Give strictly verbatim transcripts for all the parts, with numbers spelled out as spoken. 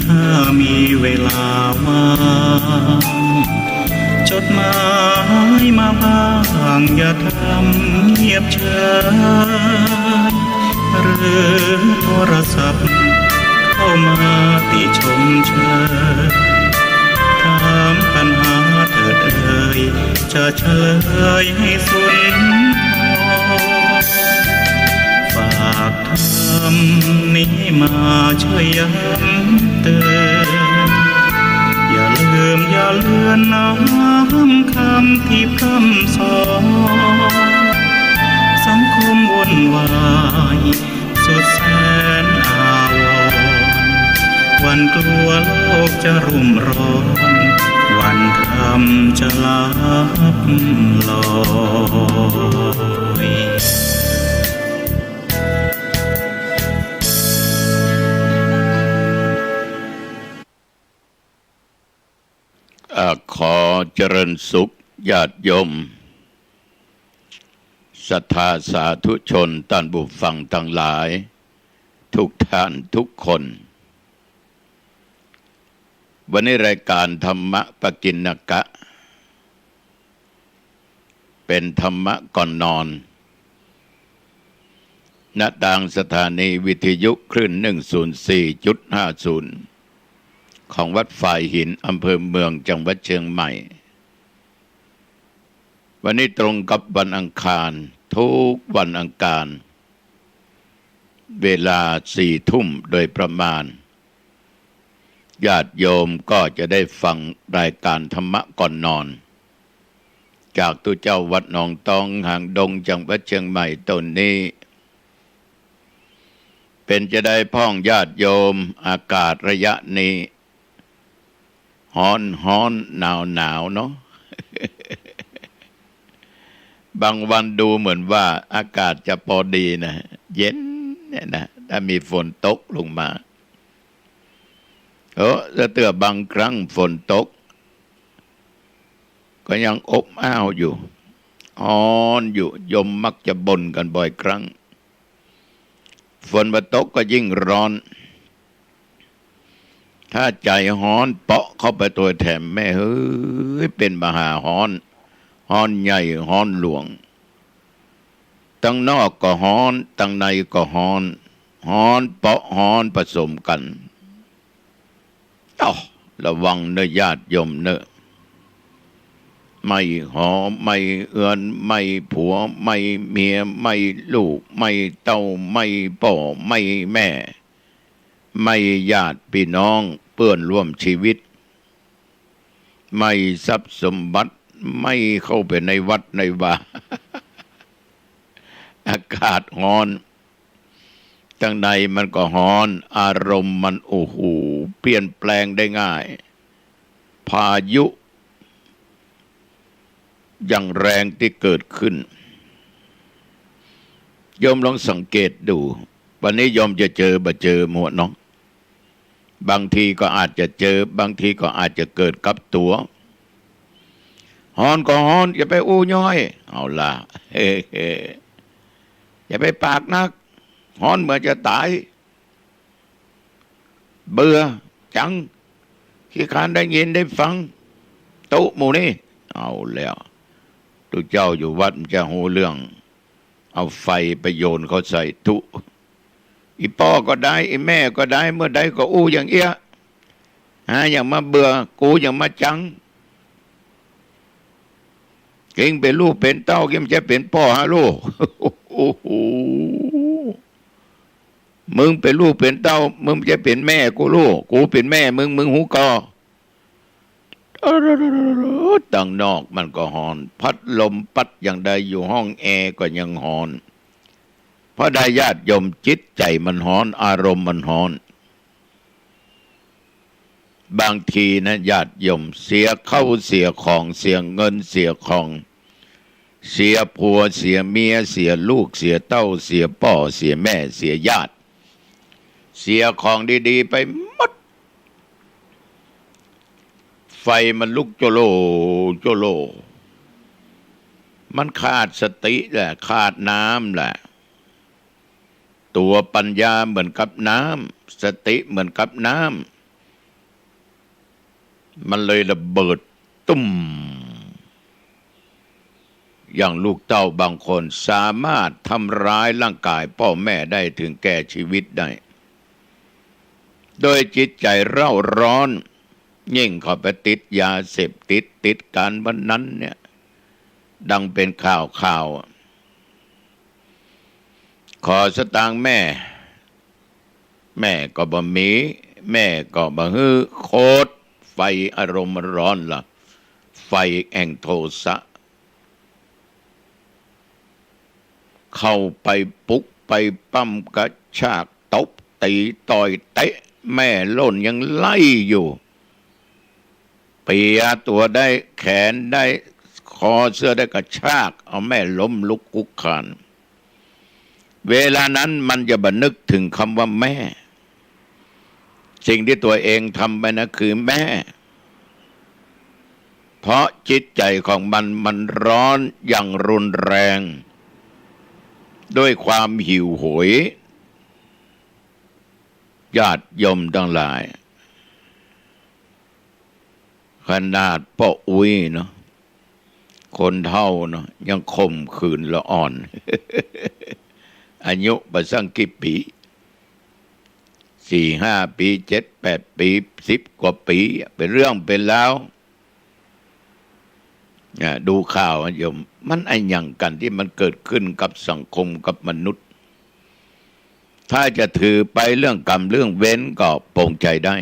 ถ้ามีเวลาว่าง จดหมายมาบ้าง อย่าทำเงียบเฉย หรือโทรศัพท์เข้ามาติชมเชย ถามปัญหาเถิดเอ่ย จะเฉลยให้สุนทร ฝากธรรมนี้มาช่วยย้ำเตือน อย่าลืมอย่าเลือนน้อมคำที่พร่ำสอน สังคมวุ่นวาย สุดแสนอาวรณ์ หวั่นกลัวโลกจะรุ่มร้อน วันธรรมจะลับลอย อ่า ขอเจริญสุขญาติโยม ศรัทธาสาธุชน ต้านผู้ฟังตังหลาย ทุกท่านทุกคน วันนี้รายการธรรมะปกิณณกะ เป๋นธรรมะก่อนนอน ณ ตางสถานีวิทยุคลื่น หนึ่งศูนย์สี่จุดห้าศูนย์ ของวัดฝายหิน อำเภอเมือง จังหวัดเชียงใหม่ วันนี้ตรงกับวันอังคาร ทุกวันอังคาร เวลาสี่ทุ่มโดยประมาณ ญาติโยมก็จะได้ฟังรายการธรรมะก่อนนอน จากตุ๊เจ้าวัดหนองตอง หางดง จังหวัดเชียงใหม่ตนนี้ เป๋นจาใดพ่องญาติโยม อากาศระยะนี้ ฮ้อนฮ้อน หนาวหนาวเนาะ บางวันดูเหมือนว่าอากาศจะปอดีนะ เย็นเนี่ยนะ ถ้ามีฝนตกลงมา เออ แต่เตื้อบางครั้งฝนตก ก็ยังอบอ้าวอยู่ ฮ้อนอยู่ โยมมักจะบ่นกั๋นบ่อยครั้ง ฝนบ่ตกก็ยิ่งฮ้อน ถ้าใจ๋ฮ้อนเปาะเข้าไปตวยแถม แม่เฮ้ย เป๋นมหาฮ้อน ฮ้อนใหญ่ ฮ้อนหลวง ตังนอกก็ฮ้อน ตังในก็ฮ้อน ฮ้อนเปาะฮ้อนผสมกั๋น อ้าว ระวังเน่อญาติโยมเน่อ ไหม้หอ ไหม้เฮือน ไหม้ผัว ไหม้เมีย ไหม้ลูก ไหม้เต้า ไหม้ป้อ ไหม้แม่ ไหม้ญาติปี้น้อง เปื้อนร่วมชีวิต ไหม้ทรัพย์สมบัติ ไหม้เข้าไปในวัดในวา อากาศฮ้อน ตังในมันก็ฮ้อน อารมณ์มัน โอ้โห เปลี่ยนแปลงได้ง่าย พายุอย่างแรงตี้เกิดขึ้น โยมลองสังเกตดู วันนี้โยมจะเจอบ่เจอหมวกเนาะ บางทีก็อาจจะเจอ บางทีก็อาจจะเกิดกับตั๋ว ฮ้อนก็ฮ้อน อย่าไปอู้ย้อย เอาล่ะ อย่าไปปากนัก ฮ้อนเหมือนจะต๋าย เบื่อจัง ขี้คร้านได้ยินได้ฟัง ตุ๊หมู่นี่ เอาแล้ว ตุ๊เจ้าอยู่วัดมันจะฮู้เรื่อง เอาไฟไปโยนเข้าใส่ตุ๊ อี่ป้อก็ได้ อี่แม่ก็ได้ เมื่อใดก็อู้อย่างเอี้ย ฮะ อย่างมาเบื่อ กูอย่างมาจัง เอ็งเป๋นลูกเป๋นเต้า เอ็งจะเป๋นป้อฮะลูก โอ้โห มึงเป๋นลูกเป๋นเต้า มึงจะเป๋นแม่กูลูก กูเป๋นแม่มึง มึงฮู้ก่อ ตังนอกมันก็ฮ้อน พัดลมปั๊ดอย่างใด อยู่ห้องแอร์ก็ยังฮ้อน เพราะใดญาติโยม จิตใจ๋มันฮ้อน อารมณ์มันฮ้อน บางทีนะญาติโยม เสียข้าวเสียของ เสียเงินเสียของ เสียผัว เสียเมีย เสียลูก เสียเต้า เสียป้อ เสียแม่ เสียญาติ เสียของดีๆ ไปหมด ไฟมันลุกโจโล โจโล มันขาดสติแหละ ขาดน้ำแหละ ตั๋วปัญญาเหมือนกับน้ำ สติเหมือนกับน้ มันเลยระเบิดตุ้ม อย่างลูกเต้าบางคนสามารถทำร้ายร่างกายป้อแม่ได้เถิงแก่จีวิตได้ โดยจิตใจ๋เร่าร้อน ยิ่งเข้าไปติดยาเสพติด ติดก๋านพนันเนี่ย ดังเป๋นข่าวๆ อะ ขอสตางค์แม่ แม่ก็บ่มี แม่ก็บ่หื้อ โคตรไฟอารมณ์ร้อนละ ไฟแห่งโทสะ เข้าไปปลุกไปปล้ำกระชากตบตีต่อยเตะ แม่โล่นยังไล่อยู่ เปียตั๋วได้ แขนได้ คอเสื้อได้ กระชากเอาแม่ล้มลุกคลุกคลาน เวลานั้นมันจะบ่นึกเถิงกำว่าแม่ สิ่งตี้ตั๋วเองทำไปนะคือแม่ เพราะจิตใจ๋ของมัน มันร้อนอย่างรุนแรง ด้วยความหิวโหย ญาติโยมตังหลาย ขนาดป้ออุ๊ยเนาะ คนเฒ่าเนาะ ยังข่มขืนละอ่อน อายุบ่ซั้งกี่ปี๋ สี่ห้าปี๋ เจ็ดแปดปี๋ สิบกว่าปี๋ เป๋นเรื่องเป๋นราว อ่า ดูข่าวอะโยม มันอะหยังกั๋นตี้มันเกิดขึ้นกับสังคมกับมนุษย์ ถ้าจะถือไปเรื่องกรรมเรื่องเวรก็ปลงใจ๋ได้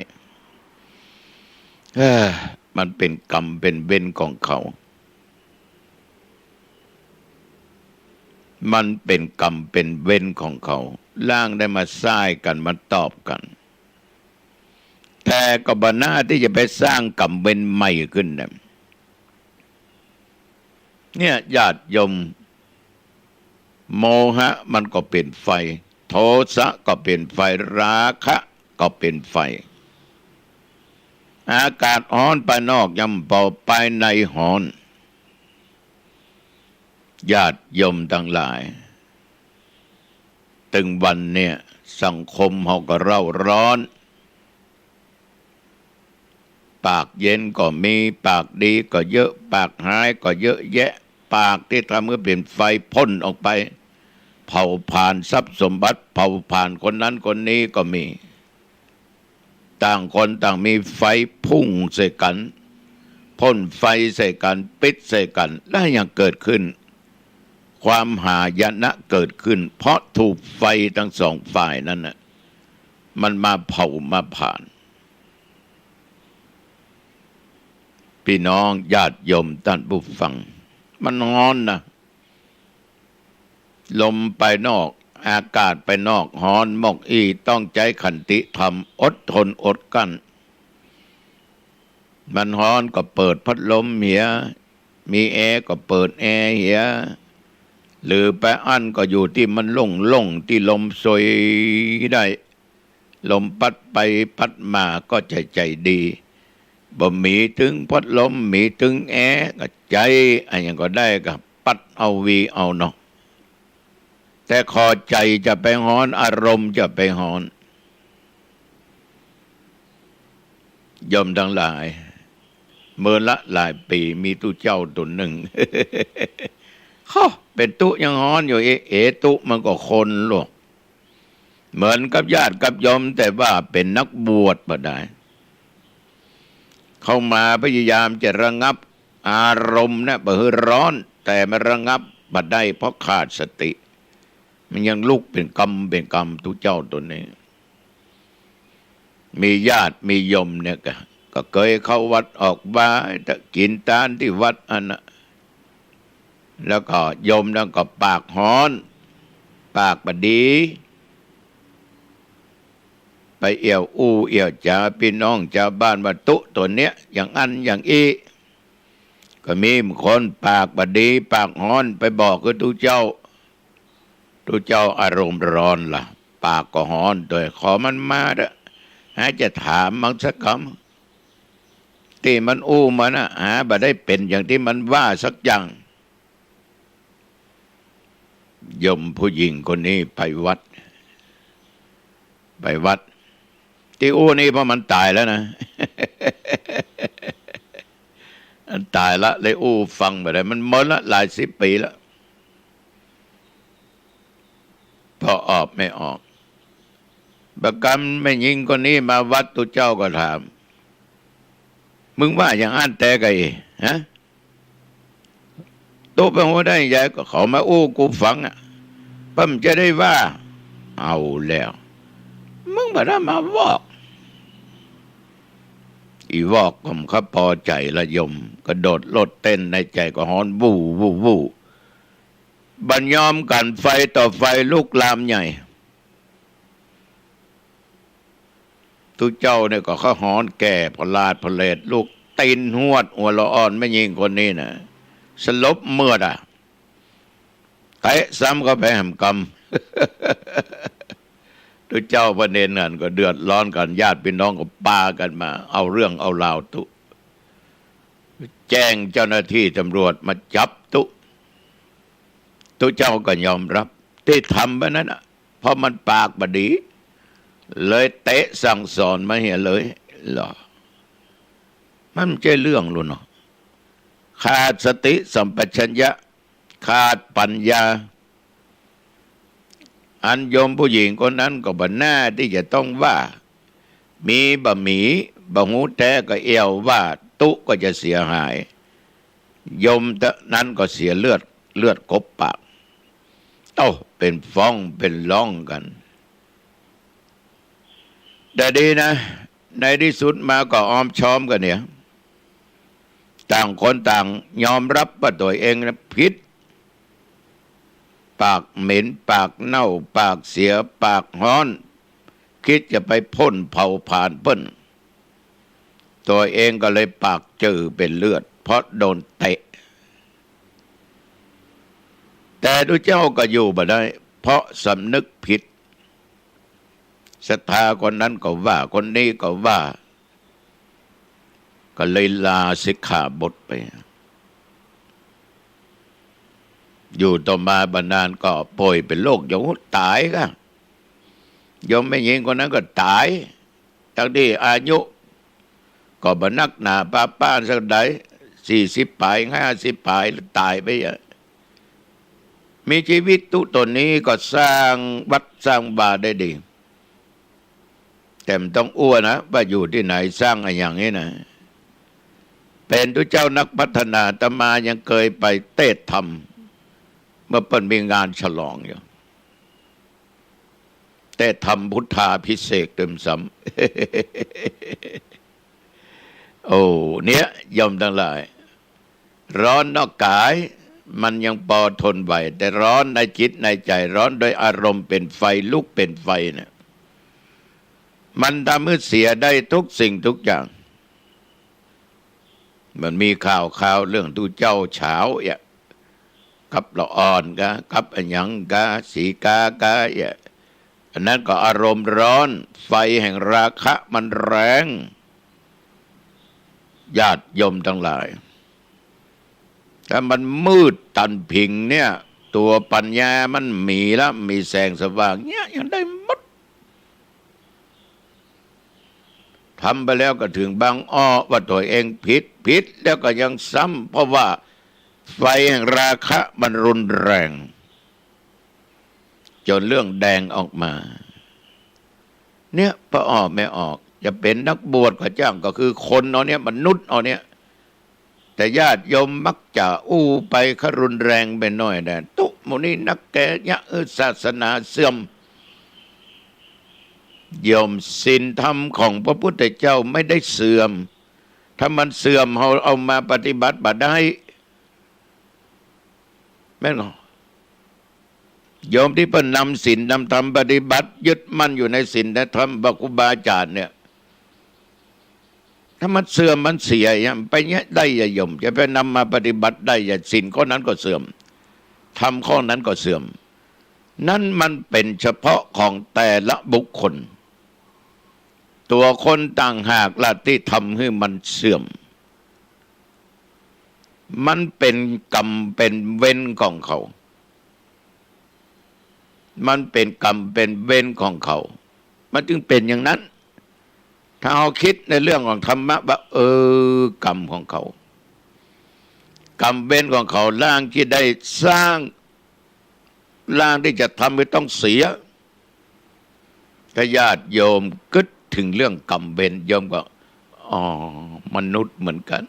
เอ้อ มันเป๋นกรรมเป๋นเวรของเขา มันเป๋นกรรมเป๋นเวรของเขา ลางได้มาซ่ายกั๋น มาตอบกั๋น แต่ก็บ่หน้าตี้จะไปสร้างกรรมเวรใหม่ขึ้นนะ เนี่ย ญาติโยม โมหะมันก็เป๋นไฟ โทสะก็เป๋นไฟ ราคะก็เป๋นไฟ อากาศฮ้อนภายนอกยังบ่ปอ ภายในฮ้อน ญาติโยมตังหลาย ตึงวันเนี่ย สังคมเฮาก็เร่าร้อน ปากเย็นก็มี ปากดีก็เยอะ ปากฮ้ายก็เยอะแยะ ปากตี้ทำหื้อเป๋นไฟพ่นออกไป เผาผลาญทรัพย์สมบัติ เผาผลาญคนนั้นคนนี้ก็มี ต่างคนต่างมีไฟพุ่งใส่กั๋น พ่นไฟใส่กั๋น ปิดใส่กั๋น แล้วยังเกิดขึ้น ความหายนะเกิดขึ้น เพราะถูกไฟทั้งสองฝ่ายนั้นน่ะ มันมาเผามาผลาญ พี่น้องญาติโยมต้านผู้ฟัง มันฮ้อนนะ ลมภายนอก อากาศภายนอกฮ้อนมอกอี้ ต้องใจ๊ขันติธรรม อดทนอดกลั้น มันฮ้อนก็เปิดพัดลมเหีย มีแอร์ก็เปิดแอร์เหีย หรือไปอั้นก็อยู่ตี้มันโล่งๆ ตี้ลมโชยได้ ลมปั๊ดไปปั๊ดมาก็ใจ๋ๆ ดี บ่มีตึงพัดลม มีตึงแอร์ก็ใจ๊อะหยังก็ได้ ก็ปั๊ดเอาวีเอาเนาะ แต่ขอใจ๋จะไปฮ้อน อารมณ์จะไปฮ้อน โยมตังหลาย เมื่อละหลายปี๋มีตุ๊เจ้าต๋นนึ่ง ฮะ เป๋นตุ๊ยังฮ้อนอยู่ เอ เอ ตุ๊มันก็คนลวก เหมือนกับญาติกับโยม แต่ว่าเป๋นนักบวชบ่ได้ เข้ามาพยายามจะระงับอารมณ์เนี่ย บ่หื้อฮ้อน แต่มันระงับบ่ได้ เพราะขาดสติ มันยังลุกเป๋นกำเป๋นกำ ตุ๊เจ้าต๋นนี้ มีญาติมีโยมเนี่ยก็ ก็เกยเข้าวัดออกวา กิ๋นตานตี้วัดอันน่ะ แล้วก็โยมนั้นก็ปากฮ้อน ปากบ่ดี ไปเอี่ยวอู้เอี่ยวจ๋าพี่น้องจาวบ้านว่าตุ๊ต๋นเนี้ยอย่างอั้นอย่างอี้ ก็มีบางคนปากบ่ดี ปากฮ้อน ไปบอกกับตุ๊เจ้า ตุ๊เจ้าอารมณ์ฮ้อนละ ปากก็ฮ้อนตวย ขอมันมาเต๊อะ หาจะถามมันสักกำ ตี้มันอู้มาน่ะ หาบ่ได้เป๋นอย่างตี้มันว่าสักอย่าง โยมผู้หญิงคนนี้ไปวัด ไปวัด ตี้อู้นี่เพราะมันต๋ายแล้วนะ มันต๋ายละ เลยอู้ฟังบ่ได้ มันเมินละ หลายสิบปี๋ละ ปอออกไม่ออก บางกำแม่ญิงคนนี้มาวัด ตุ๊เจ้าก็ถาม มึงว่าอย่างอั้นแต๊ก่ะ ฮะ ตุ๊ไปฮู้ได้ใย ก็เขามาอู้กูฟังอะ ป้อมจะได้ว่า เอาแล้ว มึงบ่ได้มาวอก อี่วอกก็บ่ปอใจ๋ละโยม กระโดดโลดเต้น ในใจ๋ก็ฮ้อน วู่ วู่ วู่ บ่ยอมกั๋น ไฟต่อไฟลุกลามใหญ่ ตุ๊เจ้าเนี่ยก็ฮ้อนแก่ ผลาดผลาด ลูกตี๋นหวด หัวละอ่อน แม่ญิงคนนี้น่ะ สลบเมือดอะ เตะซ้ำเข้าไปแหมกำ ตุ๊เจ้าพระเณรนั่นก็เดือดร้อนกั๋น ญาติพี่น้องก็ปากั๋นมา เอาเรื่องเอาราวตุ๊ แจ้งเจ้าหน้าตี้ตำรวจมาจับตุ๊ ตุ๊เจ้าก็ยอมรับ ตี้ทำไปนั้นน่ะ เพราะมันปากบ่ดี เลยเตะสั่งสอนมาเหียเลย เหรอ มันบ่ใจ้เรื่องลูกเนาะ ขาดสติสัมปชัญญะ ขาดปัญญา อันโยมผู้หญิงคนนั้นก็บ่น่าตี้จะต้องว่า มีบ่มี บ่ฮู้แต๊ก็เอี้ยวว่า ตุ๊ก็จะเสียหาย โยมนั้นก็เสียเลือด เลือดกบปาก เอ้า เป๋นฟ้องเป๋นร้องกั๋น แต่ดีนะ ในตี้สุดมาก็อ้อมชอมกั๋นเนี่ย ต่างคนต่างยอมรับว่าตั๋วเองน่ะผิด ปากเหม็น ปากเน่า ปากเสีย ปากฮ้อน กึ๊ดจะไปพ่นเผาผลาญเปิ้น ตั๋วเองก็เลยปากเจิ่เป๋นเลือด เพราะโดนเตะ แต่ตุ๊เจ้าก็อยู่บ่ได้ เพราะสำนึกผิด ศรัทธาคนนั้นก็ว่า คนนี้ก็ว่า ก็เลยลาสิกขาบทไป อยู่ต่อมาบ่นานก็ป่วยเป๋นโรค โยมต๋ายก่ะ โยมแม่ญิงคนนั้นก็ต๋าย ตังตี้อายุก็บ่นักหนาปาป้านสักใด สี่สิบป๋าย ห้าสิบป๋าย ต๋ายไปอะ มีจีวิตตุ๊ต๋นนี้ก็สร้างวัดสร้างวาได้ดี แต่บ่ต้องอู้นะ ว่าอยู่ตี้ไหน สร้างอะหยังนี่นะ เป๋นตุ๊เจ้านักพัฒนา อาตมายังเกยไปเตศน์ธรรม เมื่อเปิ้นมีงานฉลองอยู่ เตศน์ธรรมพุทธาภิเษกด้วยซ้ำ โอ้ เนี่ย โยมตังหลาย ฮ้อนนอกก๋ายมันยังปอทนไหว แต่ฮ้อนในจิตในใจ๋ ฮ้อนโดยอารมณ์เป๋นไฟ ลุกเป๋นไฟเนี่ย มันทำหื้อเสียได้ทุกสิ่งทุกอย่าง มันมีข่าวคราวเรื่องตุ๊เจ้าเฉาเอี้ย กับละอ่อนกา กับอะหยังกา สีกากาเอี้ย อันนั้นก็อารมณ์ฮ้อน ไฟแห่งราคะมันแรง ญาติโยมตังหลาย ถ้ามันมืดตันผิงเนี่ย ตั๋วปัญญามันบ่มีละ บ่มีแสงสว่างเนี่ย ยังได้หมด ทำไปแล้วก็เถิงบางอ้อว่าตั๋วเองผิด ผิดแล้วก็ยังซ้ำ เพราะว่าไฟแห่งราคะมันรุนแรง จ๋นเรื่องแดงออกมา เนี่ย ปอออกไม่ออก จะเป๋นนักบวชก็จ้าง ก็คือคนเฮาเนี่ย มนุษย์เฮาเนี่ย แต่ญาติโยมมักจะอู้ไปคะรุนแรงไปหน่อยนะ ตุ๊หมู่นี้นักแก่ เยียะหื้อศาสนาเสื่อม โยม ศีลธรรมของพระพุทธเจ้าไม่ได้เสื่อม ถ้ามันเสื่อม เฮาเอามาปฏิบัติบ่ได้ แม่นก่อ โยมตี้เปิ้นนำศีลนำธรรมปฏิบัติ ยึดมั่นอยู่ในศีลในธรรม พระครูบาอาจ๋ารย์เนี่ย ถ้ามันเสื่อมมันเสียเนี่ย ไปเยียะได้อะโยม จะไปนำมาปฏิบัติได้อะ ศีลข้อนั้นก็เสื่อม ธรรมข้อนั้นก็เสื่อม นั้นมันเป๋นเฉพาะของแต่ละบุคคล ตั๋วคนต่างหากละตี้ทำหื้อมันเสื่อม มันเป๋นกรรมเป๋นเวรของเขา มันเป๋นกรรมเป๋นเวรของเขา มันจึงเป๋นอย่างนั้น ถ้าเฮาคิดในเรื่องของธรรมะว่า เออ กรรมของเขา กรรมเวรของเขา ลางตี้ได้สร้าง ลางตี้จะทำหื้อต้องเสีย ถ้าญาติโยมกึ๊ดเถิงเรื่องกรรมเวร โยมก็ อ๋อ มนุษย์เหมือนกั๋น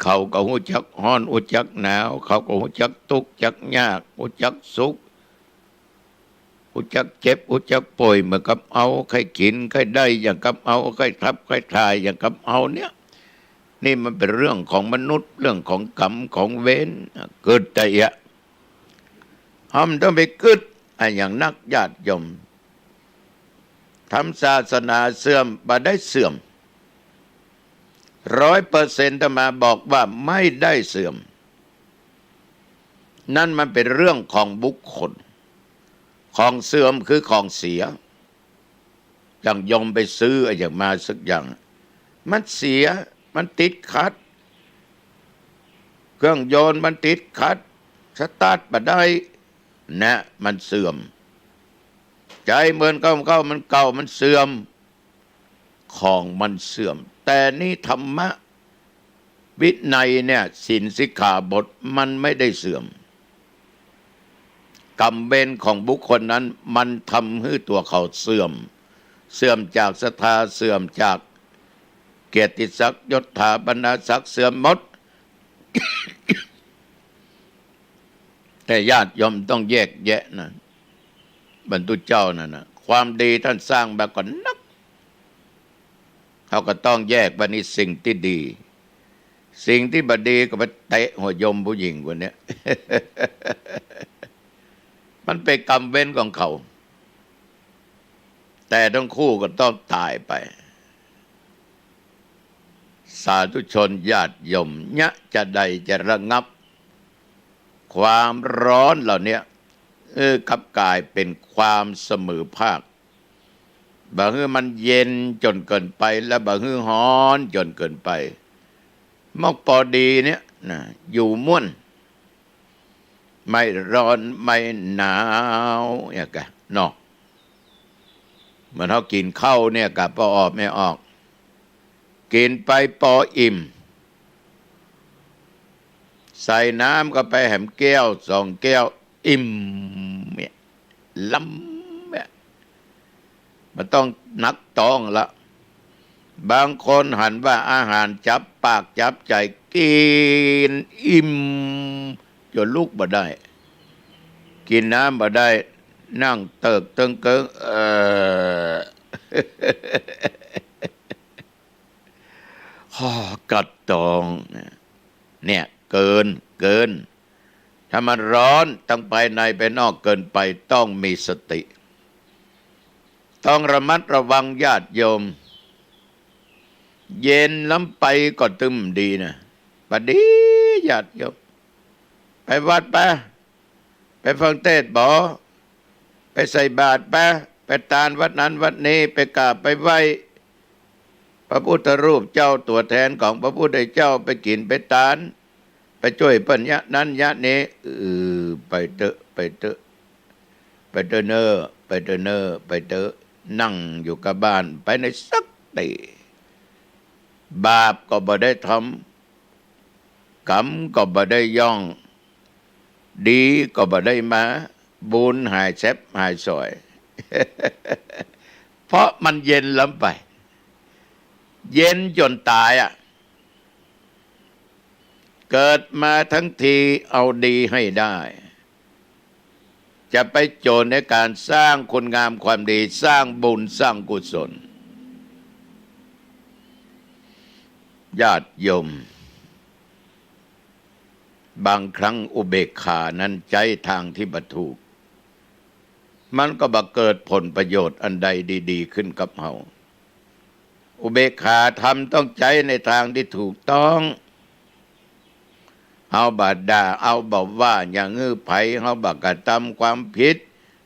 เขาก็ฮู้จักฮ้อน ฮู้จักหนาว เขาก็ฮู้จักตุ๊กจักยาก ฮู้จักสุข ฮู้จักเจ็บ ฮู้จักป่วยเหมือนกับเฮา ใค่กิ๋นใค่ได้อย่างกับเฮา ใค่ขับใค่ถ่ายอย่างกับเฮาเนี่ย นี่มันเป๋นเรื่องของมนุษย์ เรื่องของกรรมของเวร กึ๊ดตะเอียะ เฮาบ่ต้องไปกึ๊ดอะหยังนัก ญาติโยม ธรรมศาสนาเสื่อมบ่ได้เสื่อม ร้อยเปอร์เซ็นต์ อาตมาบอกว่าไม่ได้เสื่อม นั่นมันเป๋นเรื่องของบุคคล ของเสื่อมคือของเสีย อย่างโยมไปซื้ออะหยังมาสักอย่าง มันเสีย มันติดขัด เครื่องยนต์มันติดขัด สตาร์ทบ่ได้ นะ มันเสื่อม ใจ๊เหมือนเก่า มันเก่า มันเสื่อม ของมันเสื่อม แต่นี่ธรรมะวินัยเนี่ย ศีลสิกขาบทมันไม่ได้เสื่อม กรรมเวรของบุคคลนั้นมันทำหื้อตั๋วเขาเสื่อม เสื่อมจากศรัทธา เสื่อมจากเกียรติศักดิ์ ยศถาบรรดาศักดิ์ เสื่อมหมด แต่ญาติโยมต้องแยกแยะนะ บรรพุทธเจ้านั่นนะ ความดีต้านสร้างมาก่อนนัก เฮาก็ต้องแยกว่านี่สิ่งตี้ดี สิ่งตี้บ่ดีก็ไปเตะหัวโยมผู้หญิงคนเนี้ย มันเป๋นกรรมเวรของเขา แต่ทั้งคู่ก็ต้องต๋ายไป สาธุชนญาติโยม เยียะจะใดจะระงับ ความร้อนเหล่าเนี้ย เออ กลับก๋ายเป๋นความเสมอภาค บ่หื้อมันเย็นจ๋นเกินไป และบ่หื้อฮ้อนจ๋นเกินไป มอกปอดีเนี่ยนะ อยู่ม่วน ไม่ร้อนไม่หนาว เนี่ยกะเนาะ เหมือนเฮากิ๋นข้าวเนี่ยกะ ปอออกไม่ออก กิ๋นไปปออิ่ม ใส่น้ำเข้าไปแหมแก้วสองแก้ว อิ่มเนี่ย ล้ำเนี่ย บ่ต้องหนักต๊องละ บางคนหันว่าอาหารจับปากจับใจ๋ กิ๋นอิ่มจ๋นลุกบ่ได้ กิ๋นน้ำบ่ได้ นั่งเติกเติงเกิง เออ ข้อกัดต๊อง เนี่ย เกิน เกิน ถ้ามันร้อนตังภายในภายนอกเกินไป ต้องมีสติ ต้องระมัดระวังญาติโยม เย็นล้ำไปก็ตึมดีนะ บ่ดีญาติโยม ไปวัดไป ไปฟังเทศน์บ่ ไปใส่บาตรไป ไปตานวัดนั้นวัดนี้ ไปกราบไปไหว้พระพุทธรูปเจ้าตั๋วแทนของพระพุทธเจ้า ไปกิ๋นไปตาน ไปจ้วยเปิ้นเยียะนั้นเยียะนี้ เออ ไปเต๊อะ ไปเต๊อะ ไปเต๊อะเน่อ ไปเต๊อะเน่อ ไปเต๊อะ นั่งอยู่กับบ้าน ไปไหนสักตี้ บาปก็บ่ได้ทำ กรรมก็บ่ได้ย่อง ดีก็บ่ได้มา บุญหายแซบหายสอย เพราะมันเย็นล้ำไป เย็นจ๋นต๋ายอะ เกิดมาทั้งทีเอาดีให้ได้ จะไปโจ๋นในก๋านสร้างคุณงามความดี สร้างบุญสร้างกุศล ญาติโยม บางครั้งอุเบกขานั้นใจ๊ตางตี้บ่ถูก มันก็บ่เกิดผลประโยชน์อันใดดีๆ ขึ้นกับเฮา อุเบกขาธรรมต้องใจ๊ในตางตี้ถูกต้อง เฮาบ่ด่า เฮาบ่ว่าหยังหื้อใผ เฮาบ่กระตำความผิด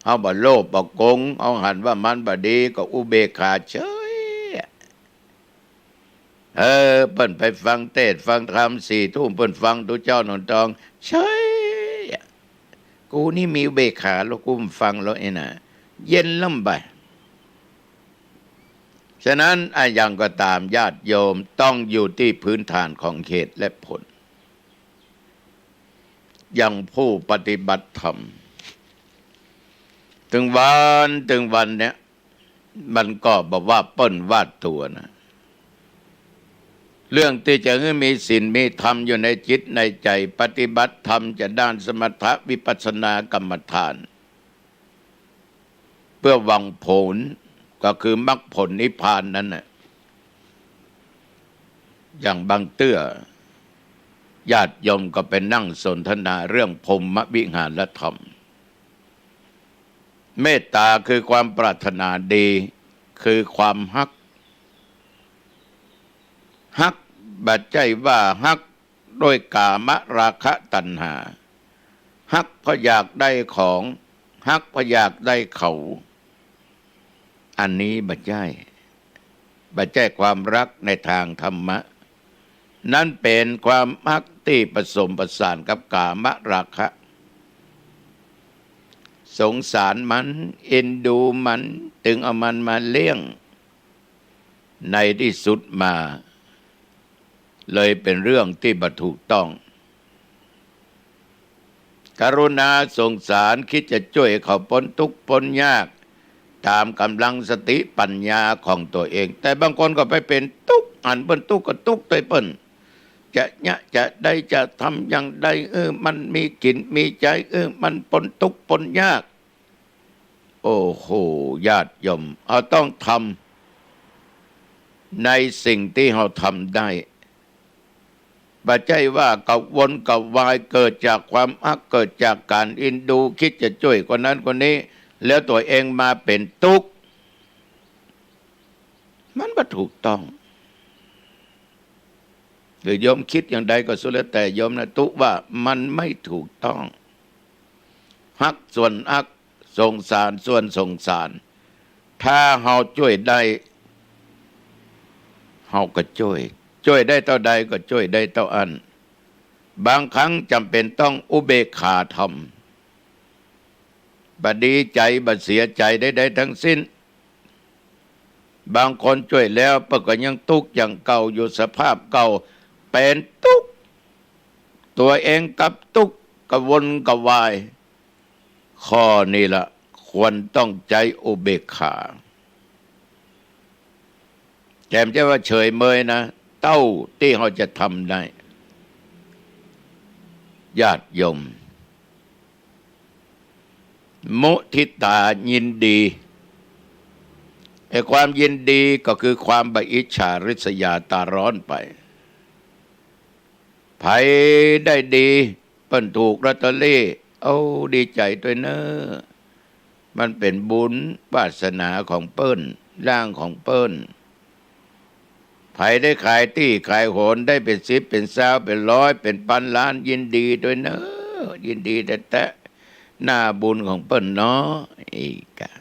เฮาบ่โลภบ่โก๋ง เฮาหันว่ามันบ่ดีก็อุเบกขาเฉย เออ เปิ้นไปฟังเทศน์ฟังธรรมสี่ทุ่ม เปิ้นฟังตุ๊เจ้าหนอนตอง เฉย กูนี่มีอุเบกขาแล้ว กูบ่ฟังแล้วไอ้น่ะ เย็นล้ำไป ฉะนั้นอะหยังก็ต๋ามญาติโยมต้องอยู่ตี้พื้นฐานของเหตุและผล อย่างผู้ปฏิบัติธรรม ตึงวันตึงวันเนี่ย มันก็บ่ว่าเปิ้นว่าตั๋วนะ เรื่องตี้จะหื้อมีศีลมีธรรมอยู่ในจิตในใจ๋ ปฏิบัติธรรมจะด้านสมถะวิปัสสนากรรมฐาน เปื้อหวังผล ก็คือมรรคผลนิพพานนั้นน่ะ อย่างบางเตื้อ ญาติโยมก็ไปนั่งสนทนาเรื่องพรหมวิหารธรรม เมตต๋าคือความปรารถนาดี คือความฮัก ฮัก บ่ใจ้ว่าฮักด้วยกามราคะตัณหา ฮักเพราะอยากได้ของ ฮักเพราะอยากได้เขา อันนี้บ่ใจ้ บ่ใจ้ความฮักในตางธรรมะ นั้นเป๋นความฮักตี้ผสมผสานกับกามราคะ สงสารมัน เอ็นดูมัน ตึงเอามันมาเลี้ยง ในตี้สุดมา เลยเป๋นเรื่องตี้บ่ถูกต้อง กรุณาสงสาร กึ๊ดจะจ้วยเขาป๊นตุ๊กป๊นยาก ต๋ามก๋ำลังสติปั๋ญญาของตั๋วเอง แต่บางคนก็ไปเป๋นตุ๊ก หันเปิ้นตุ๊กก็ตุ๊กตวยเปิ้น จะเยียะจะใดจะทำอย่างใด เออ มันมีกิ๋นมีใจ๊ เออ มันป๊นตุ๊กป๊นยาก โอ้โห ญาติโยม เฮาต้องทำในสิ่งตี้เฮาทำได้ บ่ใจ้ว่ากังวลกระวาย เกิดจากความฮัก เกิดจากก๋านเอ็นดู กึ๊ดจะจ้วยคนนั้นคนนี้ แล้วตั๋วเองมาเป๋นตุ๊ก มันบ่ถูกต้อง หรือโยมกึ๊ดอย่างใดก็สุดแล้วแต่โยมนะ ตุ๊ว่ามันไม่ถูกต้อง ฮักส่วนฮัก สงสารส่วนสงสาร ถ้าเฮาจ้วยได้ เฮาก็จ้วย จ้วยได้เต้าใดก็จ้วยได้เต้าอั้น บางครั้งจ๋ำเป๋นต้องอุเบกขาธรรม บ่ดีใจ๋ บ่เสียใจ๋ใดๆ ตึงสิ้น บางคนจ้วยแล้วเปิ้นก็ยังตุ๊กอย่างเก่าอยู่ สภาพเก่า เป๋นตุ๊ก ตั๋วเองกลับตุ๊ก กระวนกระวาย ข้อนี้ละควรต้องใจ๊อุเบกขา แต่บ่ใจ้ว่าเฉยเมยนะ เต้าตี้เฮาจะทำได้ ญาติโยม มุทิตา ยินดี ไอ้ความยินดีก็คือความบ่อิจฉาริษยาต๋าร้อนไป ใผได้ดี เปิ้นถูกลอตเตอรี่ โอ้ ดีใจ๋ตวยเน่อ มันเป๋นบุญวาสนาของเปิ้น ร่างของเปิ้น ใผได้ขายตี้ขายหน ได้เป๋นสิบ เป๋นซาว เป๋นร้อย เป๋นปันล้าน ยินดีตวยเน่อ ยินดีแต๊ๆ หน้าบุญของเปิ้นเนาะ อีกอะ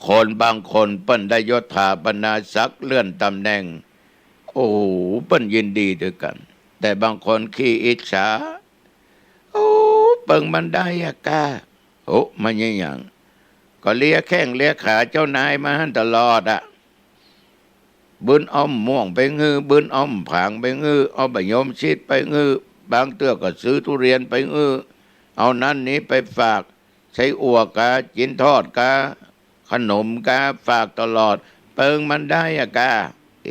คนบางคนเปิ้นได้ยศถาบรรณาศักดิ์ เลื่อนต๋ำแหน่ง โอ้โห เปิ้นยินดีตวยกั๋น แต่บางคนขี้อิจฉา โอ้ เปิงมันได้อะก้า โอ้ มันยังหยัง ก็เลียแข้งเลียขาเจ้านายมาหั้นตลอดอะ บึนเอาม่วงไปหื้อ บึนเอาผางไปหื้อ เอาบ่ายมชิดไปหื้อ บางเตื้อก็ซื้อทุเรียนไปหื้อ เอานั้นนี้ไปฝาก ไส้อั่วกา จิ๊นทอดกา ขนมกา ฝากตลอด เปิงมันได้อะก้า เอ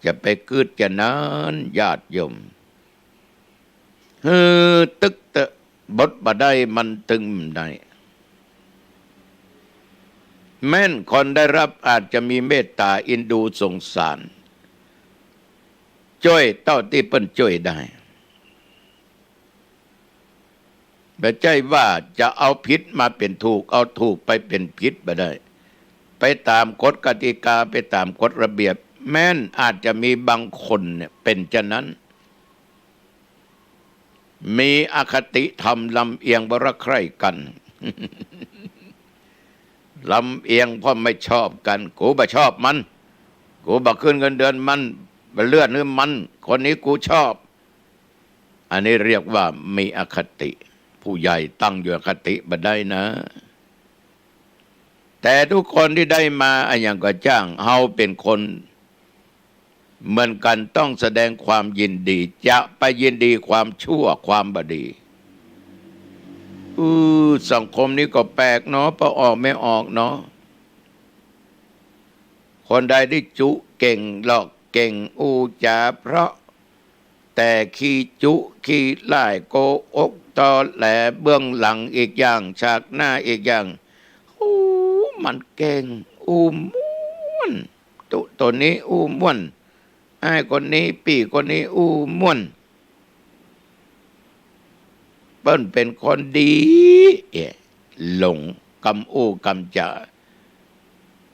จะไปกึ๊ดจะนั้น ญาติโยม หื้อตึกเต๊อะ บดบ่ได้มันตึงบ่ได้ แม้นคนได้รับอาจจะมีเมตต๋าเอ็นดูสงสาร จ้วยเต้าตี้เปิ้นจ้วยได้ บ่ใจ้ว่าจะเอาผิดมาเป๋นถูก เอาถูกไปเป๋นผิดบ่ได้ ไปต๋ามกฎกติกา ไปต๋ามกฎระเบียบ แม้นอาจจะมีบางคนเนี่ยเป๋นจานั้น มีอคติธรรมลำเอียงบ่รักใคร่กั๋น ลำเอียงเพราะไม่ชอบกั๋น กูบ่ชอบมัน กูบ่ขึ้นเงินเดือนมัน บ่เลื่อนหื้อมัน คนนี้กูชอบ อันนี้เรียกว่ามีอคติ ผู้ใหญ่ตั้งอยู่อคติบ่ได้นะ แต่ทุกคนตี้ได้มาอะหยังก็จ้าง เฮาเป๋นคน เหมือนกั๋นต้องแสดงความยินดี จะไปยินดีความชั่วความบ่ดี อือ สังคมนี้ก็แปลกเนาะ ปะออกไม่ออกเนาะ คนใดตี้จุเก่ง หลอกเก่ง อู้จ๋าเพราะ แต่ขี้จุขี้ล่าย โกหกตอแหล เบื้องหลังอีกอย่าง ฉากหน้าอีกอย่าง อู้ มันเก่ง อู้ม่วน ตุ๊ต๋นนี้อู้ม่วน อ้ายคนนี้ ปี้คนนี้อู้ม่วน เปิ้นเป๋นคนดี เอ๊ะ หลงกำอู้กำจ๋า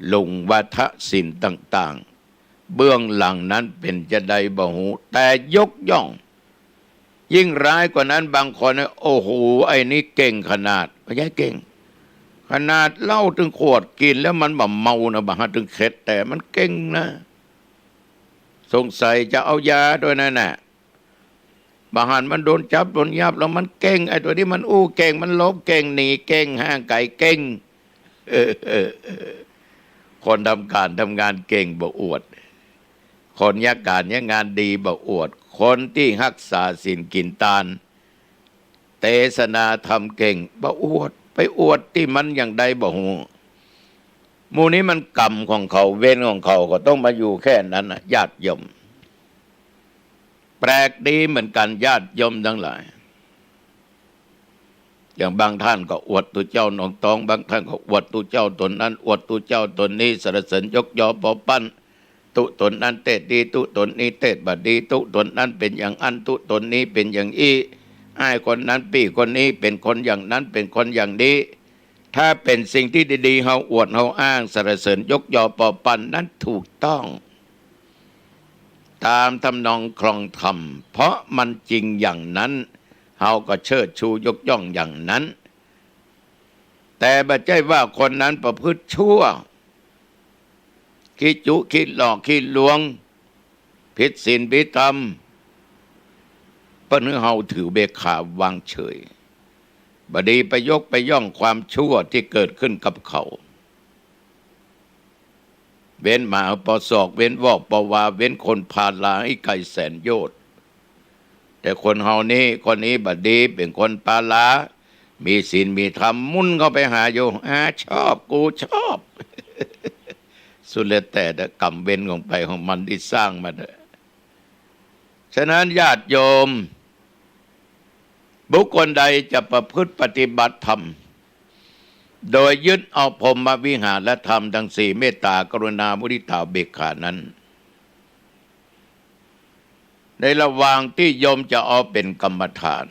หลงวาทศิลป์ต่างๆ เบื้องหลังนั้นเป๋นจาใดบ่ฮู้ แต่ยกย่อง ยิ่งร้ายกว่านั้น บางคนเนี่ย โอ้โห ไอ้นี่เก่งขนาด บ่ใจ้เก่ง ขนาดเหล้าตึงขวด กิ๋นแล้วมันบ่เมานะ บ่หันตึงเข็ด แต่มันเก่งนะ สงสัยจะเอายาตวยนั่นน่ะ บ่หันมันโดนจับโดนยับแล้ว มันเก่ง ไอ้ตั๋วนี้มันอู้เก่ง มันหลบเก่ง หนีเก่ง ห่างไก๋เก่ง คนทำก๋านทำงานเก่งบ่อวด คนเยียะก๋านเยียะงานดีบ่อวด คนตี้ฮักษาศีลกิ๋นตาน เตสนาธรรมเก่งบ่อวด ไปอวดตี้มันอย่างใดบ่ฮู้ หมู่นี้มันกรรมของเขา เวรของเขา ก็ต้องมาอยู่แค่นั้นน่ะ ญาติโยม แปลกดีเหมือนกั๋น ญาติโยมตังหลาย อย่างบางท่านก็อวดตุ๊เจ้าหนองตอง บางท่านก็อวดตุ๊เจ้าต๋นนั้น อวดตุ๊เจ้าต๋นนี้ สรรเสริญยกยอปอปั้น ตุ๊ต๋นนั้นเตศน์ดี ตุ๊ต๋นนี้เตศน์บ่ดี ตุ๊ต๋นนั้นเป๋นอย่างอั้น ตุ๊ต๋นนี้เป๋นอย่างอี้ อ้ายคนนั้นปี้คนนี้เป๋นคนอย่างนั้น เป๋นคนอย่างนี้ ถ้าเป๋นสิ่งตี้ดีๆ เฮาอวดเฮาอ้าง สรรเสริญยกยอปอปั้น นั้นถูกต้อง ต๋ามทำนองคลองธรรม เพราะมันจริงอย่างนั้น เฮาก็เชิดชูยกย่องอย่างนั้น แต่บ่ใจ้ว่าคนนั้นประพฤติชั่ว ขี้จุขี้หลอกขี้ลวง ผิดศีลผิดธรรม เปิ้นหื้อเฮาถืออุเบกขาวางเฉย บ่ดีไปยกไปย่องความชั่วตี้เกิดขึ้นกับเขา เว้นหมาปอศอก เว้นวอกปอวา เว้นคนพาลาหื้อไก๋แสนโยชน์ แต่คนเฮานี้ คนนี้บ่ดี เป๋นคนพาลา มีศีลมีธรรม มุ่นเข้าไปหาอยู่ อา ชอบ กูชอบ สุดแล้วแต่กรรมเวรของใผของมันตี้สร้างมาเถอะ ฉะนั้นญาติโยม บุคคลใดจะประพฤติปฏิบัติธรรม โดยยึดเอาพรหมวิหารธรรมทั้งสี่ เมตตา กรุณา มุทิตา อุเบกขานั้น ในระหว่างตี้โยมจะเอาเป๋นกรรมฐาน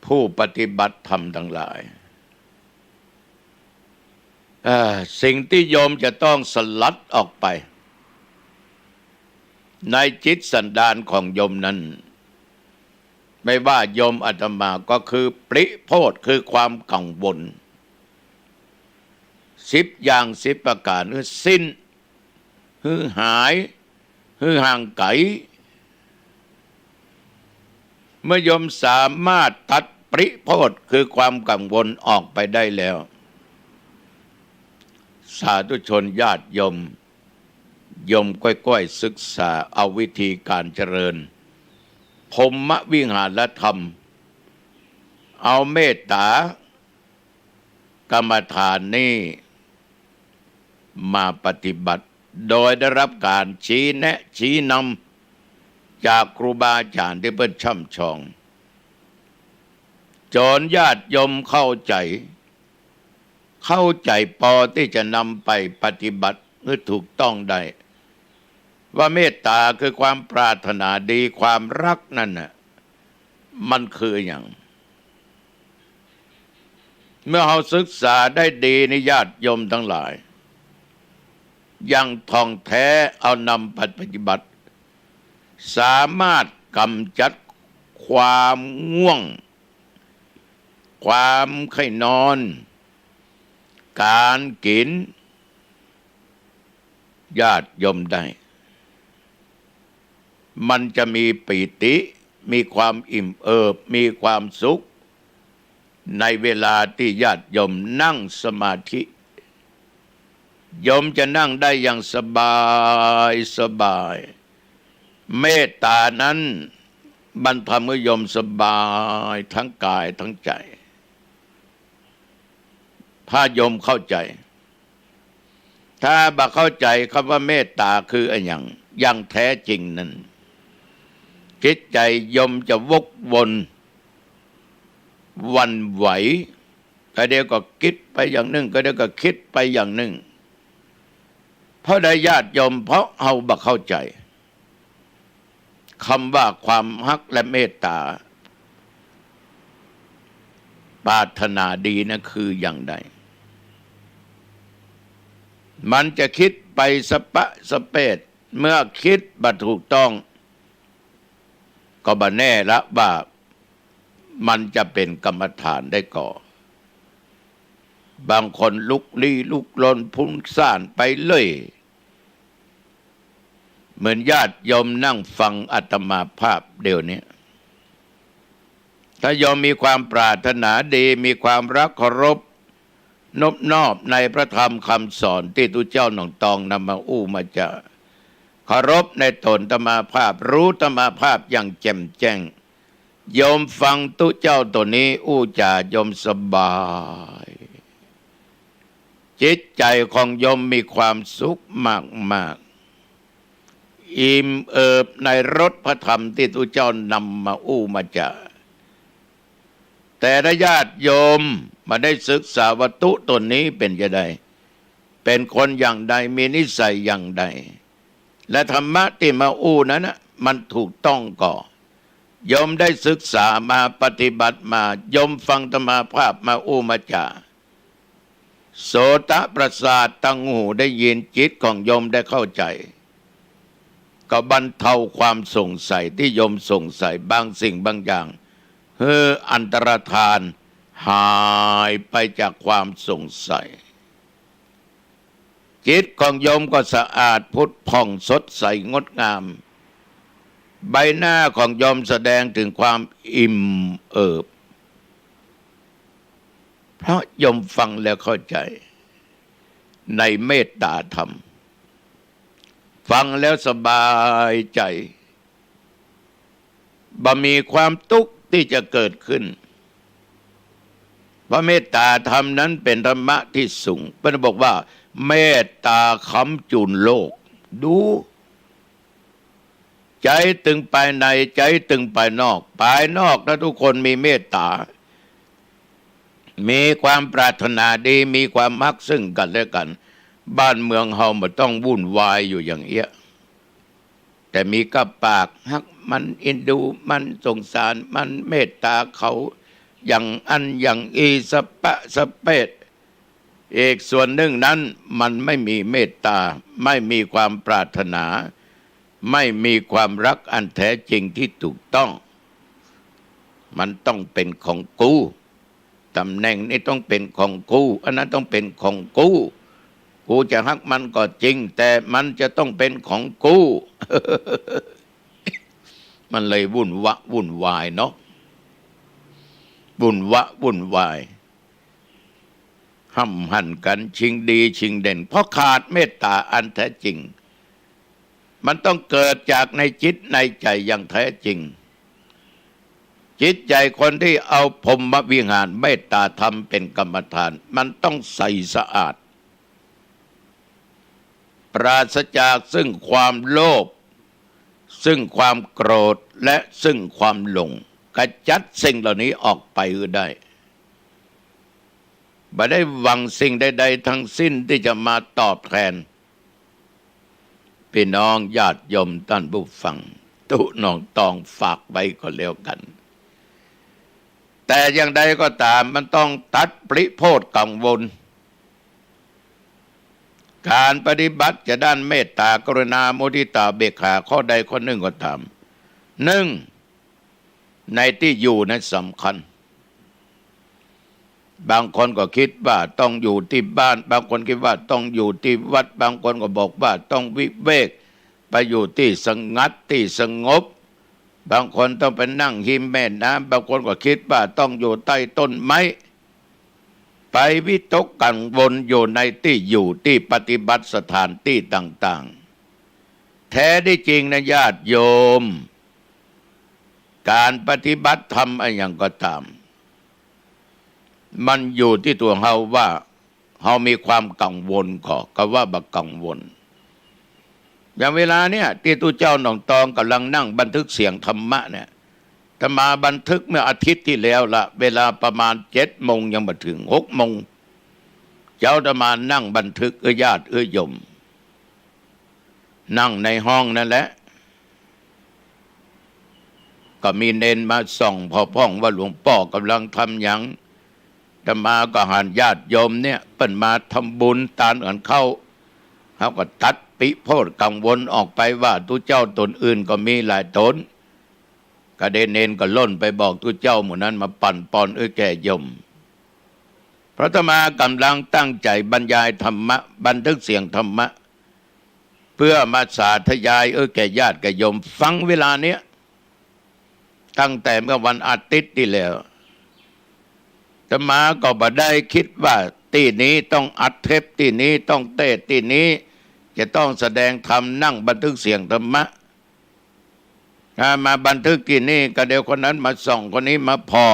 ผู้ปฏิบัติธรรมทั้งหลาย เอ่อ สิ่งตี้โยมจะต้องสลัดออกไป ในจิตสันดานของโยมนั้น ไม่ว่าโยมอาตมาก็คือปริโภธ คือความกังวล สิบอย่างสิบประก๋าน หื้อสิ้น หื้อหาย หื้อห่างไก๋ เมื่อโยมสามารถตัดปริโภธ คือความกังวลออกไปได้แล้ว สาธุชนญาติโยม โยมก้อยๆ ศึกษาเอาวิธีการเจริญพรหมวิหารธรรม เอาเมตตากรรมฐานนี้มาปฏิบัติ โดยได้รับการชี้แนะชี้นำจากครูบาอาจ๋ารย์ตี้เปิ้นช่ำชอง จ๋นญาติโยมเข้าใจ๋ เข้าใจ๋ปอตี้จะนำไปปฏิบัติหื้อถูกต้องได้ ว่าเมตตาคือความปรารถนาดี ความฮักนั่นน่ะ มันคืออะหยัง เมื่อเฮาศึกษาได้ดีนี่ ญาติโยมตังหลาย อย่างถ่องแท้ เอานำไปปฏิบัติ สามารถก๋ำจัดความง่วง ความใค่นอน ก๋านกิ๋น ญาติโยมได้ มันจะมีปีติ มีความอิ่มเอิบ มีความสุข ในเวลาตี้ญาติโยมนั่งสมาธิ โยมจะนั่งได้อย่างสบายสบาย เมตต๋านั้นมันทำหื้อโยมสบายทั้งก๋ายทั้งใจ๋ ถ้าโยมเข้าใจ๋ ถ้าบ่เข้าใจ๋กำว่าเมตต๋าคืออะหยัง อย่างแท้จริงนั้น จิตใจ๋โยมจะวกวน หวั่นไหว กระเดี๋ยวก็กึ๊ดไปอย่างนึ่ง กระเดี๋ยวก็กึ๊ดไปอย่างนึ่ง เพราะใดญาติโยม เพราะเฮาบ่เข้าใจ๋ กำว่าความฮักและเมตต๋า ปรารถนาดีนั้นคืออย่างใด มันจะกึ๊ดไปสะปะสะเปด เมื่อกึ๊ดบ่ถูกต้อง ก็บ่แน่ละว่ามันจะเป๋นกรรมฐานได้ก่อ บางคนลุกลี้ลุกลนฟุ้งซ่านไปเลย เหมือนญาติโยมนั่งฟังอาตมาภาพเดี๋ยวนี้ ถ้าโยมมีความปรารถนาดี มีความฮักเคารพนบนอบในพระธรรมกำสอนตี้ตุ๊เจ้าหนองตองนำมาอู้มาจ๋า เคารพในต๋นอาตมาภาพ ฮู้อาตมาภาพอย่างแจ่มแจ้ง โยมฟังตุ๊เจ้าตั๋วนี้อู้จ๋า โยมสบาย จิตใจ๋ของโยมมีความสุขมากๆ อิ่มเอิบในรสพระธรรมตี้ตุ๊เจ้านำมาอู้มาจ๋า แต่ถ้าญาติโยมบ่ได้ศึกษาว่าตุ๊ตั๋วนี้เป๋นจะใด เป๋นคนอย่างใด มีนิสัยอย่างใด และธรรมะตี้มาอู้นั้นน่ะ มันถูกต้องก่อ โยมได้ศึกษามา ปฏิบัติมา โยมฟังอาตมาภาพมาอู้มาจ๋า โสตประสาทตังหูได้ยิน จิตของโยมได้เข้าใจ๋ ก็บรรเทาความสงสัยตี้โยมสงสัยบางสิ่งบางอย่าง หื้ออันตรธานหายไปจากความสงสัย จิตของโยมก็สะอาดผุดผ่องสดใสงดงาม ใบหน้าของโยมแสดงถึงความอิ่มเอิบ เพราะโยมฟังแล้วเข้าใจ๋ในเมตต๋าธรรม ฟังแล้วสบายใจ๋ บ่มีความตุ๊กข์ตี้จะเกิดขึ้น เพราะเมตต๋าธรรมนั้นเป๋นธรรมะตี้สูง เปิ้นบอกว่า เมตต๋าค้ำจุนโลก ดู ใจ๊ตึงภายใน ใจ๊ตึงภายนอก ภายนอกถ้าทุกคนมีเมตต๋า มีความปรารถนาดี มีความฮักซึ่งกั๋นและกั๋น บ้านเมืองเฮาบ่ต้องวุ่นวายอยู่อย่างเอี้ย แต่มีก้าปากฮักมัน เอ็นดูมัน สงสารมัน เมตต๋าเขา อย่างอั้นอย่างอี้ สะปะสะเปด อีกส่วนนึ่งนั้นมันไม่มีเมตต๋า ไม่มีความปรารถนา ไม่มีความฮักอันแท้จริงตี้ถูกต้อง มันต้องเป๋นของกู ต๋ำแหน่งนี้ต้องเป๋นของกู อันนั้นต้องเป๋นของกู กูจะฮักมันก็จริง แต่มันจะต้องเป๋นของกู มันเลยวุ่นวะวุ่นวายเนาะ วุ่นวะวุ่นวาย ห้ำหั่นกั๋น ชิงดีชิงเด่น เพราะขาดเมตต๋าอันแท้จริง มันต้องเกิดจากในจิตในใจ๋อย่างแท้จริง จิตใจ๋คนตี้เอาพรหมวิหารเมตต๋าธรรมเป๋นกรรมฐาน มันต้องใสสะอาด ปราศจากซึ่งความโลภ ซึ่งความโกรธ และซึ่งความหลง ขจัดสิ่งเหล่านี้ออกไปหื้อได้ บ่ได้หวังสิ่งใดๆ ทั้งสิ้นตี้จะมาตอบแทน ปี้น้องญาติโยมต้านผู้ฟัง ตุ๊หนองตองฝากไว้ก็แล้วกั๋น แต่อย่างใดก็ต๋าม มันต้องตัดปริโภทกังวล ก๋านปฏิบัติจะด้านเมตต๋า กรุณา มุทิตา อุเบกขา ข้อใดข้อนึ่งก็ต๋าม นึ่ง ในตี้อยู่นั้นสำคัญ บางคนก็กึ๊ดว่าต้องอยู่ตี้บ้าน บางคนกึ๊ดว่าต้องอยู่ตี้วัด บางคนก็บอกว่าต้องวิเวก ไปอยู่ตี้สงัด ตี้สงบ บางคนต้องไปนั่งฮิมแม่น้ำ บางคนก็กึ๊ดว่าต้องอยู่ใต้ต้นไม้ ไปวิตกกังวลอยู่ในตี้อยู่ตี้ปฏิบัติสถานตี้ต่างๆ แท้ได้จริงนะญาติโยม ก๋านปฏิบัติธรรมอะหยังก็ต๋าม มันอยู่ตี้ตั๋วเฮาว่า เฮามีความกังวลก่อ กาว่าบ่กังวล อย่างเวลาเนี่ย ตี้ตุ๊เจ้าหนองตองก่ำลังนั่งบันทึกเสียงธรรมะเนี่ย อาตมาบันทึกเมื่ออาทิตย์ตี้แล้วละ เวลาประมาณเจ็ดโมงยังบ่เถิง หกโมง เจ๊าอาตมานั่งบันทึก เอื้อญาติเอื้อโยม นั่งในห้องนั่นแหละ ก็มีเณรมาส่องผ่อพ่องว่าหลวงป้อก่ำลังทำหยัง อาตมาก็หันญาติโยมเนี่ย เปิ้นมาทำบุญตานอันเข้า เฮาก็ตัดปิโพธกังวลออกไปว่าตุ๊เจ้าต๋นอื่นก็มีหลายต๋น ก็ได้เณรก็ล่นไปบอกตุ๊เจ้าหมู่นั้นมาปั๋นปอนเอื้อแก่โยม เพราะอาตมาก่ำลังตั้งใจ๋บรรยายธรรมะ บันทึกเสียงธรรมะ เพื่อมาสาธยายเอื้อแก่ญาติแก่โยมฟังเวลาเนี้ย ตั้งแต่เมื่อวันอาทิตย์ตี้แล้ว อาตมาก็บ่ได้กึ๊ดว่าตี้นี้ต้องอัดเทป ตี้นี้ต้องเตสน์ ตี้นี้จะต้องแสดงธรรม นั่งบันทึกเสียงธรรมะ อ่า มาบันทึกตี้นี่ ก็เดี๋ยวคนนั้นมาส่อง คนนี้มาผ่อ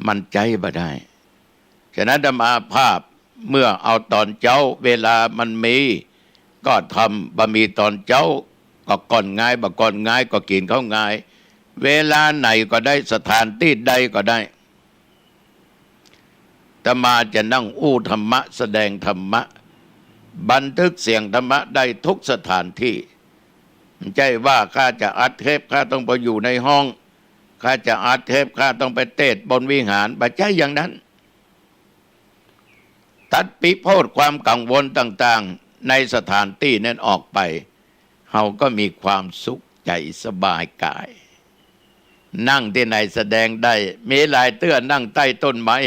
มันใจ๊บ่ได้ ฉะนั้นอาตมาภาพเมื่อเอาต๋อนเจ๊า เวลามันมีก็ทำ บ่มีต๋อนเจ๊าก็ก่อนงาย บ่ก่อนงายก็กิ๋นข้าวงาย เวลาไหนก็ได้ สถานตี้ใดก็ได้ อาตมาจะนั่งอู้ธรรมะ แสดงธรรมะ บันทึกเสียงธรรมะได้ทุกสถานตี้ บ่ใจ้ว่าข้าจะอัดเทป ข้าต้องไปอยู่ในห้อง ข้าจะอัดเทป ข้าต้องไปเตสน์บนวิหาร บ่ใจ้อย่างนั้น ตัดปิโพธความกังวลต่างๆ ในสถานตี้นั้นออกไป เฮาก็มีความสุขใจ๋สบายก๋าย นั่งตี้ไหนแสดงได้ มีหลายเตื้อนั่งใต้ต้นไม้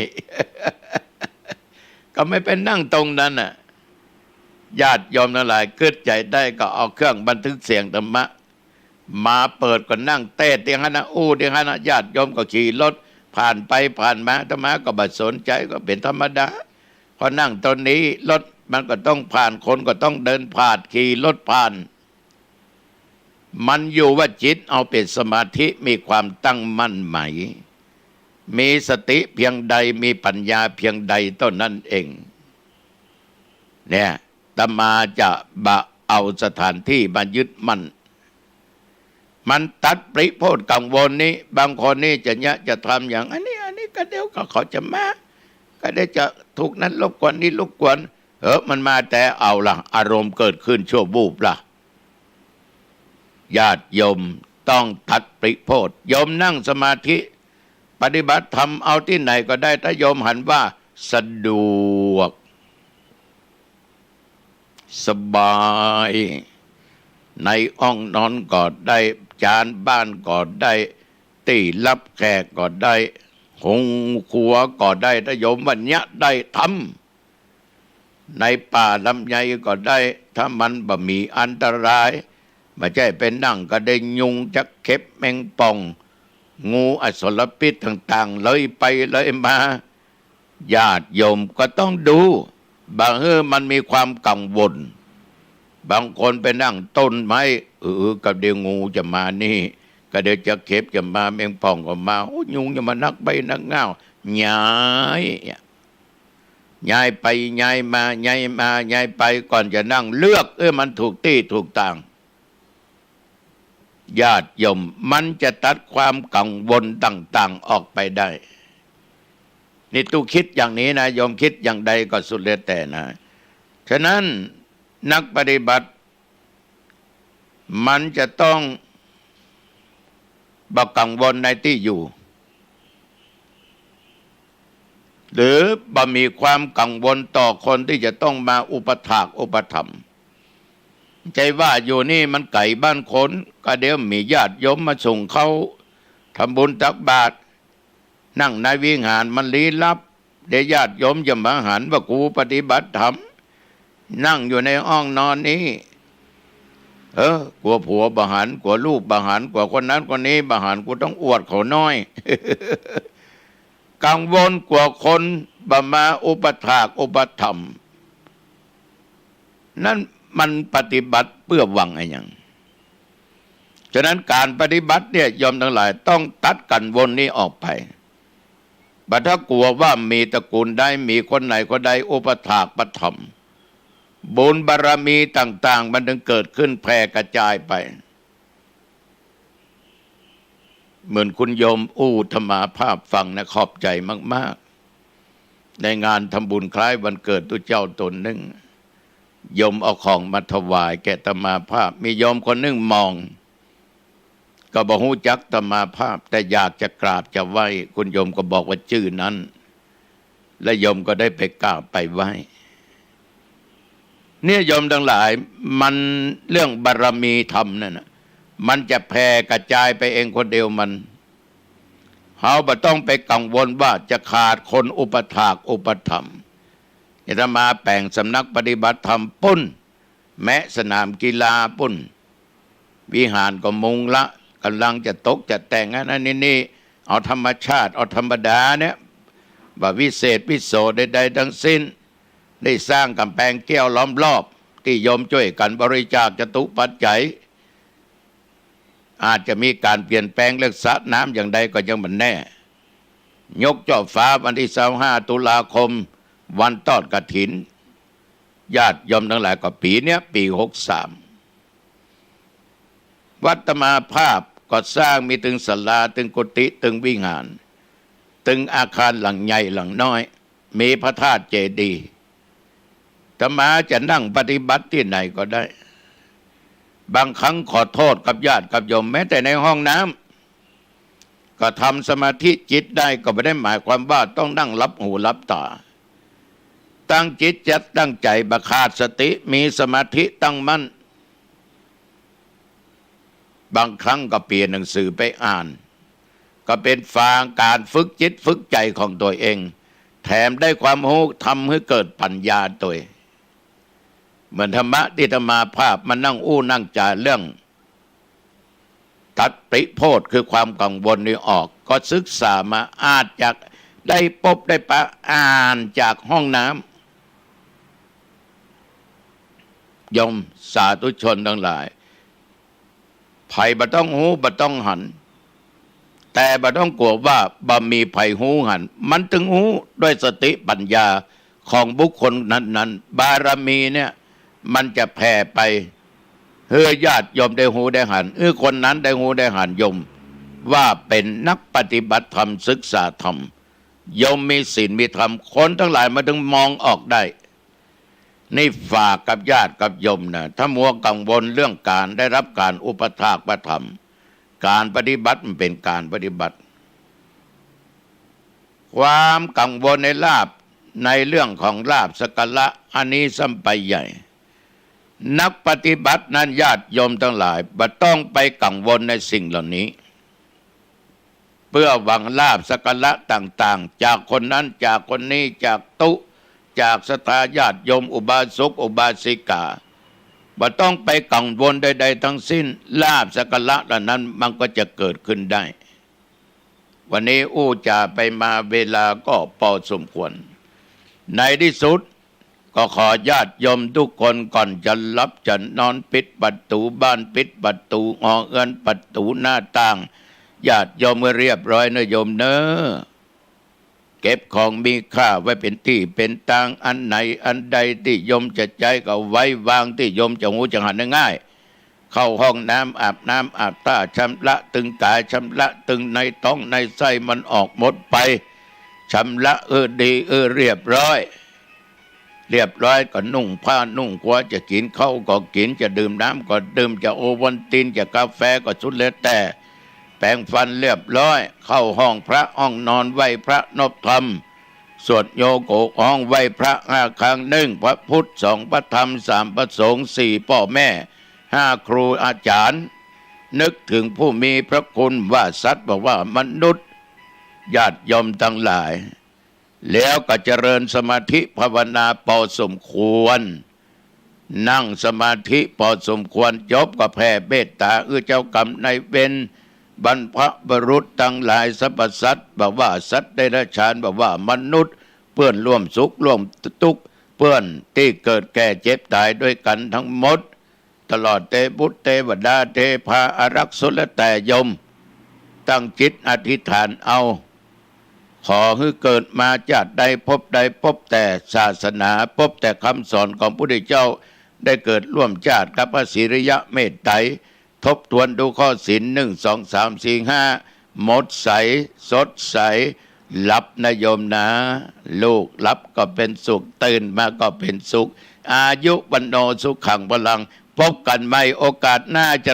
ก็ไม่ไปนั่งตรงนั้นน่ะ ญาติโยมตังหลายกึ๊ดใจ๋ได้ก็เอาเครื่องบันทึกเสียงธรรมะ มาเปิดก็นั่งเตสน์ตี้หั้นนะ อู้ตี้หั้นนะ ญาติโยมก็ขี่รถผ่านไปผ่านมา อาตมาก็บ่สนใจ๋ ก็เป๋นธรรมดา เพราะนั่งต๋นนี้รถมันก็ต้องผ่าน คนก็ต้องเดินผ่าน ขี่รถผ่าน มันอยู่ว่าจิตเฮาเป๋นสมาธิ มีความตั้งมั่นไหม มีสติเพียงใด มีปัญญาเพียงใดเต้านั้นเอง เนี่ย อาตมาจะบ่เอาสถานตี้มายึดมั่น มันตัดปิโพธกังวลนี้ บางคนนี่จะเยียะจะทำอย่าง อันนี้ อันนี้ก็เดี๋ยวก็เขาจะมา ก็เดี๋ยวจะถูกนั้นรบกวน นี้รบกวน เออ มันมาแต่เอาละ อารมณ์เกิดขึ้นชั่ววูบละ ญาติโยมต้องตัดปิโพธ โยมนั่งสมาธิ ปฏิบัติธรรมเอาตี้ไหนก็ได้ ถ้าโยมหันว่าสะดวก สบาย ในห้องนอนก็ได้ จานบ้านก็ได้ ตี้ฮับแขกก็ได้ โฮงครัวก็ได้ ถ้าโยมว่าเยียะได้ทำ ในป่าลำไยก็ได้ ถ้ามันบ่มีอันตราย บ่ใจ้ไปนั่งก็ได้ยุงจะเข็บแมงป่อง งูอสรพิษต่างๆ เลื้อยไปเลื้อยมา ญาติโยมก็ต้องดู บ่หื้อมันมีความกังวล บางคนไปนั่งต้นไม้ เออ ก็เดี๋ยวงูจะมานี่ ก็เดี๋ยวจะเข็บจะมา แมงป่องก็มา โอ้ ยุงจะมานักใบ้นักง่าว ย้าย ย้ายไปย้ายมา ย้ายมาย้ายไป ก่อนจะนั่งเลือก เออ มันถูกตี้ถูกตาง ญาติโยม มันจะตัดความกังวลต่างๆ ออกไปได้ นี่ตุ๊กึ๊ดอย่างนี้นะ โยมกึ๊ดอย่างใดก็สุดแล้วแต่นะ ฉะนั้นนักปฏิบัติ มันจะต้องบ่กังวลในตี้อยู่ หรือบ่มีความกังวลต่อคนตี้จะต้องมาอุปถากอุปถัมภ์ ใจ้ว่าอยู่นี่มันไก๋บ้านคน ก็เดี๋ยวมีญาติโยมมาส่งข้าว ทำบุญตักบาตร นั่งในวิหารมันลี้ลับ เดี๋ยวญาติโยมจะมาหันว่ากูปฏิบัติธรรม นั่งอยู่ในห้องนอนนี้ เออ กั๋วผัวบ่หัน กั๋วลูกบ่หัน กั๋วคนนั้นคนนี้บ่หัน กูต้องอวดเขาหน้อย กังวลกั๋วคนบ่มาอุปัฏฐากอุปถัมภ์ นั้นมันปฏิบัติเปื้อหวังอะหยัง ฉะนั้นก๋านปฏิบัติเนี่ย โยมตังหลายต้องตัดกังวลนี้ออกไป บ่ถ้ากั๋วว่ามีตระกูลใด มีคนไหนคนใดอุปัฏฐากอุปถัมภ์ บุญบารมีต่างๆ มันจึงเกิดขึ้นแผ่กระจายไป เหมือนคุณโยมอู้ธรรมาภาพฟังนะ ขอบใจ๋มากๆ ในงานทำบุญคล้ายวันเกิดตุ๊เจ้าต๋นนึ่ง โยมเอาของมาถวายแก่อาตมาภาพ มีโยมคนนึ่งมอง ก็บ่ฮู้จักอาตมาภาพ แต่อยากจะกราบจะไหว้ คุณโยมก็บอกว่าจื้อนั้น และโยมก็ได้ไปกราบไปไหว้ เนี่ยโยมตังหลาย มันเรื่องบารมีธรรมนั่นน่ะ มันจะแผ่กระจายไปเองคนเดียวมัน เฮาบ่ต้องไปกังวลว่าจะขาดคนอุปัฏฐากอุปถัมภ์ อาตมาแป๋งสำนักปฏิบัติธรรมปุ้น แมะสนามกีฬาปุ้น วิหารก็มุงละ ก่ำลังจะตกจะแต่งอันนั้นนี่ เอาธรรมชาติ เอาธรรมดาเนี่ย บ่วิเศษวิโสใดๆ ทั้งสิ้น ได้สร้างก๋ำแปงแก้วล้อมรอบ ตี้โยมจ้วยกั๋นบริจาคจตุปัจจัย อาจจะมีก๋านเปลี่ยนแปลงเรื่องสระน้ำอย่างใดก็ยังบ่แน่ ยกจ้อฟ้าวันตี้ซาวห้าตุลาคม วันตอดกฐิน ญาติโยมตังหลาย ก็ปี๋เนี้ย ปี๋หกสาม วัดอาตมาภาพก็สร้างมีตึงศาลา ตึงกุฏิ ตึงวิหาร ตึงอาคารหลังใหญ่หลังน้อย มีพระธาตุเจดีย์ อาตมาจะนั่งปฏิบัติตี้ไหนก็ได้ บางครั้งขอโทษกับญาติกับโยม แม้แต่ในห้องน้ำ ก็ทำสมาธิจิตได้ ก็บ่ได้หมายความว่าต้องนั่งหลับหูหลับต๋า ตั้งจิตจัดตั้งใจ๋ บ่ขาดสติ มีสมาธิตั้งมั่น บางครั้งก็เปียหนังสือไปอ่าน ก็เป๋นฟางก๋านฝึกจิตฝึกใจ๋ของตั๋วเอง แถมได้ความฮู้ ทำหื้อเกิดปัญญาตวย เหมือนธรรมะตี้อาตมาภาพมานั่งอู้นั่งจ๋าเรื่อง ตัดปริโภทคือความกังวลนี้ออก ก็ศึกษามา อาจจะได้ปบได้ปะ อ่านจากห้องน้ำ โยมสาธุชนตังหลาย ใผบ่ต้องฮู้บ่ต้องหัน แต่บ่ต้องกั๋วว่าบ่มีใผฮู้หัน มันตึงฮู้ด้วยสติปัญญาของบุคคลนั้นๆ บารมีเนี่ย มันจะแผ่ไป หื้อญาติโยมได้ฮู้ได้หัน หื้อคนนั้นได้ฮู้ได้หัน โยมว่าเป๋นนักปฏิบัติธรรมศึกษาธรรม โยมมีศีลมีธรรม คนตังหลายมันตึงมองออกได้ นี่ฝากกับญาติกับโยมนะ ถ้ามัวกังวลเรื่องก๋านได้ฮับก๋านอุปัฏฐากอุปถัมภ์ ก๋านปฏิบัติมันเป๋นก๋านปฏิบัติ ความกังวลในลาภ ในเรื่องของลาภสักการะ อันนี้ซ้ำไปใหญ่ นักปฏิบัตินั้นญาติโยมตังหลาย บ่ต้องไปกังวลในสิ่งเหล่านี้ เปื้อหวังลาภสักการะต่างๆ จากคนนั้นจากคนนี้ จากตุ๊ จากศรัทธาญาติโยม อุบาสกอุบาสิกา บ่ต้องไปกังวลใดๆ ทั้งสิ้น ลาภสักการะเหล่านั้นมันก็จะเกิดขึ้นได้ วันนี้อู้จ๋าไปมาเวลาก็ปอสมควร ในตี้สุด ก็ขอญาติโยมทุกคนก่อนจะหลับจะนอน ปิดประตู๋บ้าน ปิดประตู๋หอเฮือน ประตู๋หน้าต่าง ญาติโยมหื้อเรียบร้อยเน่อโยมเน่อ เก็บของมีค่าไว้เป๋นตี้เป๋นตาง อันไหนอันใดตี้โยมจะใจ๊ก็ไว้วางตี้โยมจะฮู้จะหันง่ายๆ เข้าห้องน้ำอาบน้ำอาบต้า ชำระตึงก๋าย ชำระตึงในต๊องในไส้มันออกหมดไป ชำระหื้อดีหื้อเรียบร้อย เรียบร้อยก็นุ่งผ้านุ่งครัว จะกิ๋นข้าวก็กิ๋น จะดื่มน้ำก็ดื่ม จะโอวัลติน จะกาแฟก็สุดแล้วแต่ แปรงฟันเรียบร้อย เข้าห้องพระห้องนอน ไหว้พระนบธรรม สวดโยโกะฮ้องไหว้พระห้าครั้ง นึ่งพระพุทธ สองพระธรรม สามพระสงฆ์ สี่ป้อแม่ ห้าครูอาจ๋ารย์ นึกเถิงผู้มีพระคุณ ว่าสัตว์บ่ว่ามนุษย์ ญาติโยมตังหลาย แล้วก็เจริญสมาธิภาวนาปอสมควร นั่งสมาธิปอสมควร จบก็แผ่เมตต๋าหื้อเจ้ากรรมนายเวร บรรพบุรุษตังหลาย สรรพสัตว์ บ่ว่าสัตว์เดรัจฉาน บ่ว่ามนุษย์ เปื้อนร่วมสุขร่วมตุ๊กข์ เปื้อนตี้เกิดแก่เจ็บต๋ายด้วยกั๋นตังหมด ตลอดเตวบุตรเตวดา เตวาอารักษ์สุรแต่ยม ตั้งจิตอธิษฐานเอา ขอหื้อเกิดมาจาติใดภพใด พบแต่ศาสนา พบแต่กำสอนของพระพุทธเจ้า ได้เกิดร่วมจาติกับพระศรีอริยะเมตไตร ทบทวนดูข้อศีล นึ่ง สอง สาม สี่ ห้า หมดใส สดใส หลับนะโยมนะ ลูกหลับก็เป๋นสุข ตื่นมาก็เป๋นสุข อายุ วัณโณ สุขัง พลัง พบกั๋นใหม่โอกาสหน้าจะ